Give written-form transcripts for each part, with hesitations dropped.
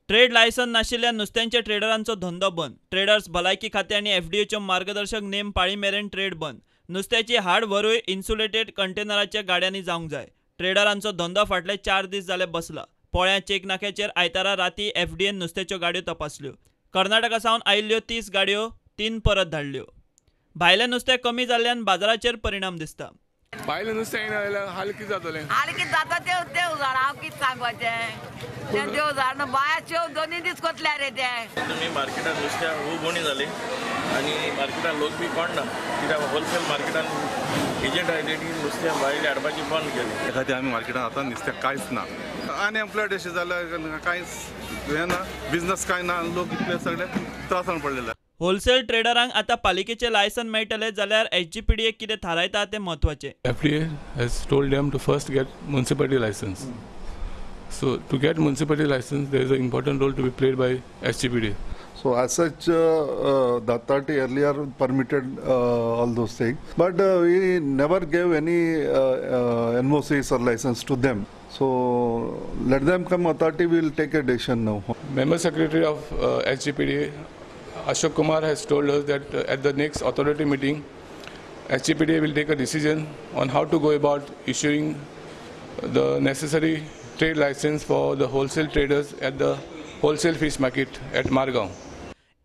Trade license नाशिल्ल्या नुस्त्यांच्या ट्रेडरांचो धंदो बंद. ट्रेडर्स भलायकी खातें आनी एफडीएच्यो मार्गदर्शक नेम पाळी मेरेन ट्रेड बंद. नुस्त्याची हाड व्हरूय इन्सुलेटेड कंटेनराच्या गाड्यांनी जावंक जाय. ट्रेडरांचो धंदो फाटले 4 दीस जाले बसला. पोळ्या चेक नाक्याचेर आयतारा राती एफडीएन नुस्त्याच्यो गाडयो तपासल्यो. कर्नाटका सावन आयिल्ल्यो 30 गाडयो 3 परत धाडल्यो. भायलें नुस्तें कमी जाल्ल्यान बाजाराचेर परिणाम दिसता. भायलें नुस्तें येना जाल्यार हाल कितें जातलें? हाल कितें जाता तें उजार हांव कितें सांगपाचें? तें देव जाण बायाच्यो 2 दीस कोतल्या रे ते. तुमी मार्केटान नुस्त्या खूब उणी जाली आनी मार्केटान लोक बी कोण ना, कित्याक होलसेल मार्केटान एजंट आयले की नुस्तें भायलें हाडपाची बंद केलें. त्या खातीर आमी मार्केटान आतां नुस्तें कांयच ना. अनएम्प्लॉयड अशें जाल्यार कांयच हें ना, बिजनस कांय ना, लोक इतले सगळे त्रासान पडलेले. होलसेल ट्रेडरांक आतां पालिकेचें लायसन मेळटलें जाल्यार एसजीपीडीए कितें थारायता तें म्हत्वाचें. FDA has told them to first get municipality license. So to get municipality license, there is an important role to be played by SGPD. So as such, the authority earlier permitted all those things, but we never gave any NOCs or license to them. So let them come, authority will take a decision now. Member Secretary of SGPD, Ashok Kumar, has told us that at the next authority meeting, SGPD will take a decision on how to go about issuing the necessary trade license for the wholesale traders at the wholesale fish market at Margao.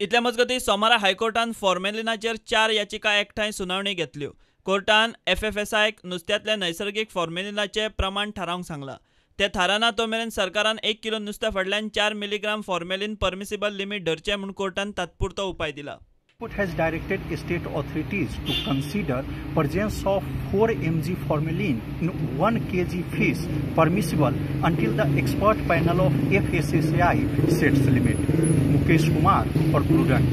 इतल्या मजगतीं सोमारा हायकोर्टान फॉर्मेलिनाचेर 4 याचिका एकठांय सुनावणी घेतल्यो. कोर्टान एफएफएसआयक नुस्त्यांतल्या नैसर्गीक फॉर्मेलिनाचें प्रमाण थारावंक सांगलां. ते थाराना तो मेरेन सरकारान 1 किलो नुस्त्या फाटल्यान 4 मिलीग्राम फॉर्मेलिन परमिसिबल लिमीट धरचें म्हूण कोर्टान तात्पुरतो उपाय दिला. Court has directed state authorities to consider presence of 4 mg formalin in 1 kg fish permissible until the expert panel of FSSAI sets limit. Mukesh Kumar for Prudent.